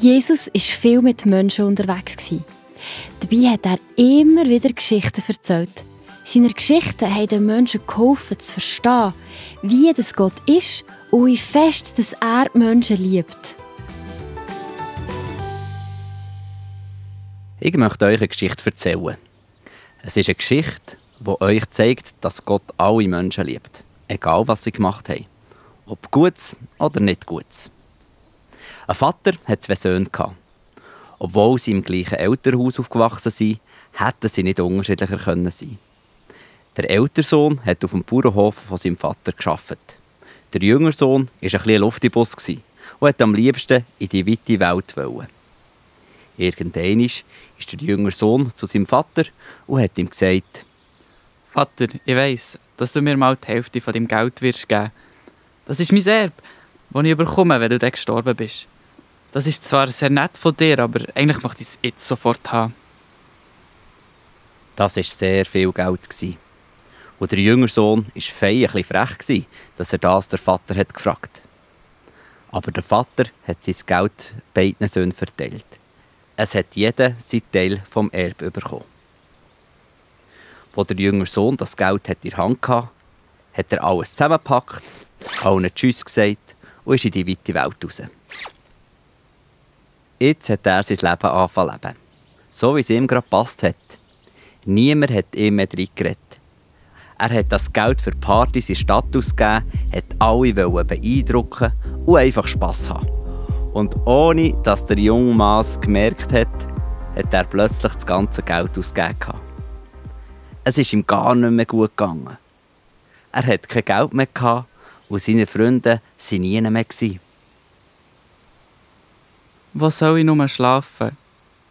Jesus war viel mit Menschen unterwegs. Dabei hat er immer wieder Geschichten erzählt. Seine Geschichten haben den Menschen geholfen, zu verstehen, wie das Gott ist und wie fest dass er die Menschen liebt. Ich möchte euch eine Geschichte erzählen. Es ist eine Geschichte, die euch zeigt, dass Gott alle Menschen liebt. Egal, was sie gemacht haben. Ob Gutes oder nicht Gutes. Ein Vater hatte 2 Söhne. Obwohl sie im gleichen Elternhaus aufgewachsen sind, hätten sie nicht unterschiedlicher sein können. Der ältere Sohn hat auf dem Bauernhof von seinem Vater gearbeitet. Der jüngere Sohn war ein bisschen Luftibus und wollte am liebsten in die weite Welt wollen. Irgendwann ist der jüngere Sohn zu seinem Vater und hat ihm gesagt: Vater, ich weiss, dass du mir mal die Hälfte von deinem Geld wirst geben. Das ist mein Erbe, das ich bekomme, wenn du dann gestorben bist. Das ist zwar sehr nett von dir, aber eigentlich möchte ich es jetzt sofort haben. Das war sehr viel Geld. Und der jüngere Sohn war fein ein bisschen frech, dass er das der Vater hat gefragt. Aber der Vater hat sein Geld beiden Söhnen verteilt. Es hat jeder seinen Teil vom Erbe bekommen. Als der jüngere Sohn das Geld in der Hand hatte, hat er alles zusammengepackt, allen Tschüss gesagt und ist in die weite Welt raus. Jetzt hat er sein Leben angefangen zu leben. So wie es ihm gerade gepasst hat. Niemand hat ihm mehr reingeredet. Er hat das Geld für Partys in der Stadt ausgegeben, hat alle beeindrucken und einfach Spass haben. Und ohne dass der junge Mann gemerkt hat, hat er plötzlich das ganze Geld ausgegeben. Es ist ihm gar nicht mehr gut gegangen. Er hatte kein Geld mehr und seine Freunde waren nie mehr. Wo soll ich nur schlafen?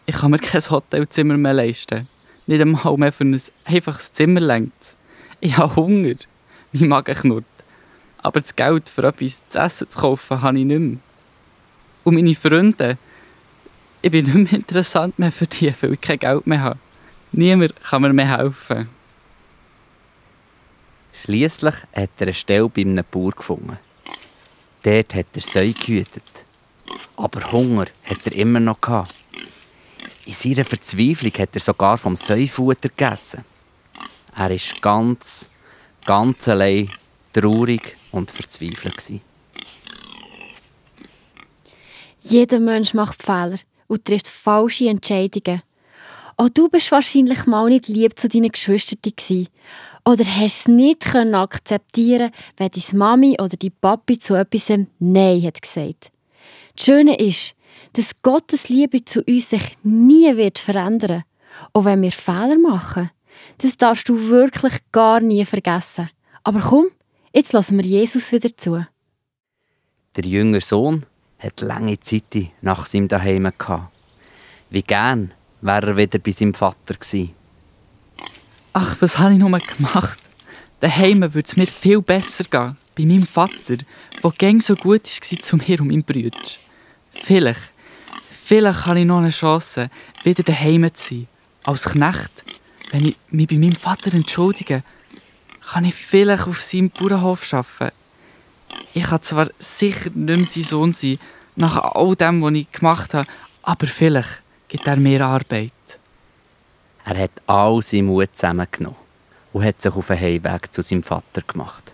Ich kann mir kein Hotelzimmer mehr leisten. Nicht einmal mehr für ein einfaches Zimmer längt. Ich habe Hunger. Mein Magen knurrt. Aber das Geld für etwas zu essen zu kaufen, habe ich nicht mehr. Und meine Freunde, ich bin nicht mehr interessant mehr für die, weil ich kein Geld mehr habe. Niemand kann mir mehr helfen. Schliesslich hat er eine Stelle bei einem Bauer gefunden. Dort hat er Säue gehütet. Aber Hunger hat er immer noch gehabt. In seiner Verzweiflung hat er sogar vom Säufutter gegessen. Er war ganz allein, traurig und verzweifelt. Jeder Mensch macht Fehler und trifft falsche Entscheidungen. Auch du bist wahrscheinlich mal nicht lieb zu deinen Geschwistern gewesen. Oder hast es nicht akzeptieren, wenn deine Mami oder dein Papi zu etwas Nein hat gesagt. Das Schöne ist, dass Gottes Liebe zu uns sich nie wird verändern. Auch wenn wir Fehler machen. Das darfst du wirklich gar nie vergessen. Aber komm, jetzt lassen wir Jesus wieder zu. Der jüngere Sohn hat lange Zeit nach seinem Daheim gehabt. Wie gern wäre er wieder bei seinem Vater gewesen. Ach, was habe ich nur gemacht? Daheim würde es mir viel besser gehen. Bei meinem Vater, der gäng so gut war zu mir und meinem Bruder. Vielleicht habe ich noch eine Chance, wieder daheim zu sein. Als Knecht. Wenn ich mich bei meinem Vater entschuldige, kann ich vielleicht auf seinem Bauernhof arbeiten. Ich kann zwar sicher nicht mehr sein Sohn sein, nach all dem, was ich gemacht habe, aber vielleicht gibt er mehr Arbeit. Er hat all seinen Mut zusammengenommen und hat sich auf den Heimweg zu seinem Vater gemacht.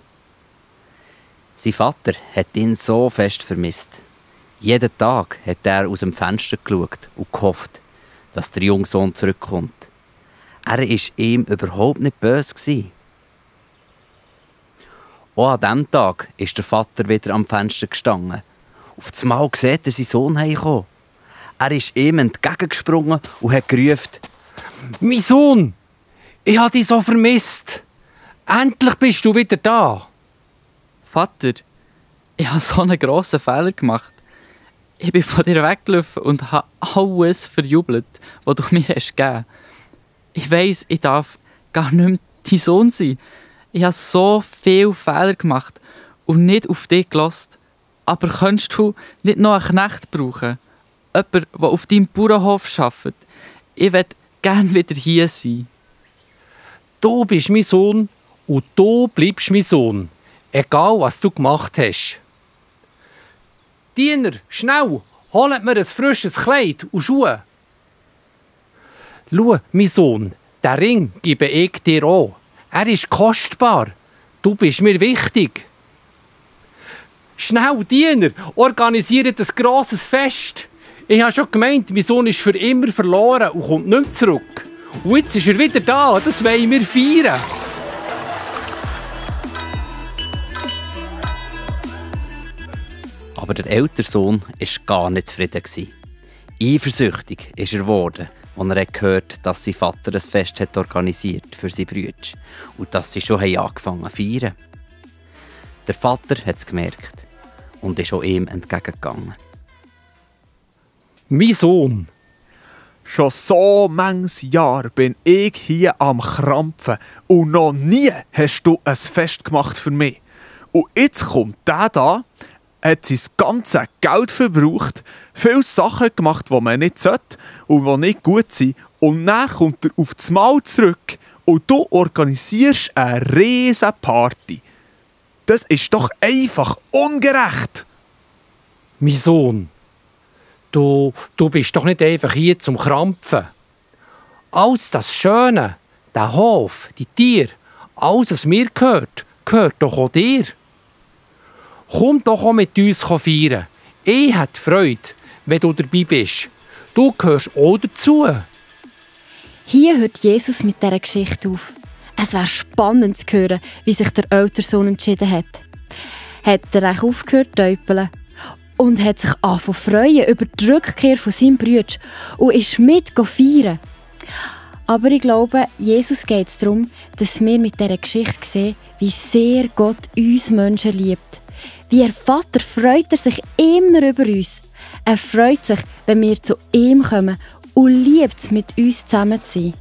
Sein Vater hat ihn so fest vermisst. Jeden Tag hat er aus dem Fenster geschaut und gehofft, dass der junge Sohn zurückkommt. Er war ihm überhaupt nicht böse. Auch an diesem Tag ist der Vater wieder am Fenster gestanden. Auf einmal sieht er seinen Sohn heimkommen. Er ist ihm entgegengesprungen und hat gerufen: «Mein Sohn, ich habe dich so vermisst. Endlich bist du wieder da.» Vater, ich habe so einen grossen Fehler gemacht. Ich bin von dir weggelaufen und habe alles verjubelt, was du mir hast gegeben. Ich weiss, ich darf gar nicht mehr dein Sohn sein. Ich habe so viele Fehler gemacht und nicht auf dich gehört. Aber könntest du nicht noch einen Knecht brauchen? Jemand, der auf deinem Bauernhof arbeitet? Ich möchte gerne wieder hier sein. Du bist mein Sohn und du bleibst mein Sohn. Egal, was du gemacht hast. Diener, schnell, holt mir ein frisches Kleid und Schuhe. Schau, mein Sohn, den Ring gebe ich dir auch. Er ist kostbar. Du bist mir wichtig. Schnell, Diener, organisiert ein grosses Fest. Ich habe schon gemeint, mein Sohn ist für immer verloren und kommt nicht mehr zurück. Und jetzt ist er wieder da, das wollen wir feiern. Aber der ältere Sohn war gar nicht zufrieden. Eifersüchtig ist er geworden, als er gehört hat, dass sein Vater ein Fest hat organisiert für seine Brüder und dass sie schon angefangen haben zu feiern. Der Vater hat es gemerkt und ist auch ihm entgegengegangen. Mein Sohn. Schon so manches Jahr bin ich hier am Krampfen und noch nie hast du ein Fest gemacht für mich. Und jetzt kommt der da, hat sein ganzes Geld verbraucht, viele Sachen gemacht, die man nicht sollte und die nicht gut sind. Und dann kommt er auf das Maul zurück und du organisierst eine riesen Party. Das ist doch einfach ungerecht. Mein Sohn, du bist doch nicht einfach hier zum Krampfen. Alles das Schöne, der Hof, die Tiere, alles, was mir gehört doch auch dir. Komm doch auch mit uns feiern. Ich hätte Freude, wenn du dabei bist. Du gehörst auch dazu. Hier hört Jesus mit dieser Geschichte auf. Es wäre spannend zu hören, wie sich der ältere Sohn entschieden hat. Hat er auch aufgehört zu täupeln und hat sich angefangen zu freuen über die Rückkehr von seinem Bruder und ist mit feiern. Aber ich glaube, Jesus geht es darum, dass wir mit dieser Geschichte sehen, wie sehr Gott uns Menschen liebt. Wie er Vater freut er sich immer über uns. Er freut sich, wenn wir zu ihm kommen und liebt es, mit uns zusammen zu sein.